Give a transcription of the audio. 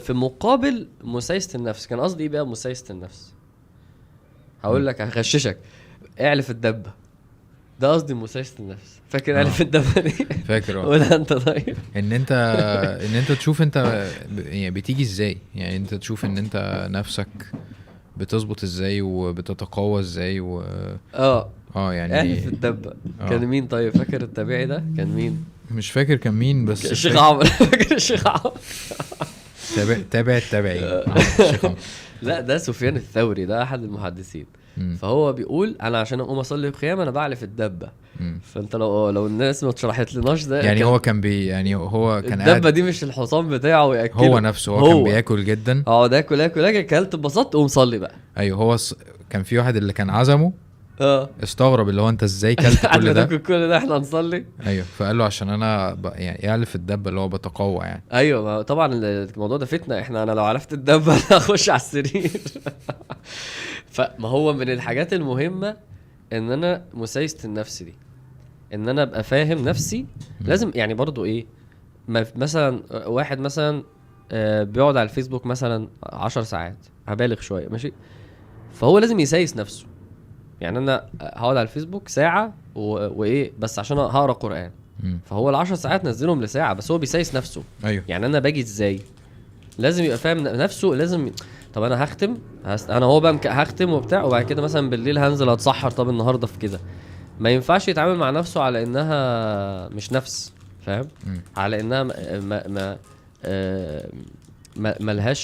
في مقابل مسايسه النفس، كان قصدي ايه بقى مسايسه النفس؟ هقول لك، هغششك، اعلف الدبه، ده قصدي مسايسه النفس. فاكر اعلف الدبة دي؟ فاكر، اه. قولها انت طيب. ان انت تشوف انت يعني بتيجي ازاي، يعني انت تشوف ان انت نفسك بتظبط ازاي وبتتقوى ازاي و اه. يعني اعلف الدبه. كان مين طيب؟ فاكر التابعي ده كان مين؟ مش فاكر كان مين بس الشيخ فاكر. عمرو. فاكر الشيخ عمرو؟ تابع تابع التابعين الشيخ عمرو. لا، ده سفيان الثوري، ده احد المحدثين. فهو بيقول انا عشان اقوم اصلي القيام انا بعلف الدبه. فانت لو الناس ما اتشرحت لناش ده يعني كان هو كان بي يعني هو كان الدبة قاعد دي مش الحصان بتاعه وياكله. هو نفسه هو كان بياكل جدا. اقعد اكل اكل اكل، اكلت اتبسطت، قوم صلي بقى. ايوه، هو كان في واحد اللي كان عزمه استغرب، اللي هو انت ازاي كلت قاعد كل ده؟ بتاكل كل ده، احنا هنصلي. ايوه، فقال له عشان انا يعني اعلف الدبه، اللي هو بتقوى يعني. ايوه، ما طبعا الموضوع ده فتنه، احنا انا لو عرفت الدبة اخش على السرير. فما هو من الحاجات المهمة ان انا مسايسه النفس دي، ان انا ابقى فاهم نفسي. لازم يعني برضو ايه، ما مثلا واحد مثلا بيقعد على الفيسبوك مثلا 10 ساعات، هبالغ شوية ماشي، فهو لازم يسايس نفسه. يعني انا هقعد على الفيسبوك ساعة وايه بس عشان هقرا قران. فهو العشر ساعات نزلهم لساعة، بس هو بيسايس نفسه. يعني انا باجي ازاي، لازم يبقى فاهم نفسه. لازم طب انا هختم، انا هو بقى هختم وبتاع، وبعد كده مثلا بالليل هنزل اتسحر. طب النهارده في كده ما ينفعش يتعامل مع نفسه على انها مش نفس، فاهم؟ على انها ما ما ما ملهاش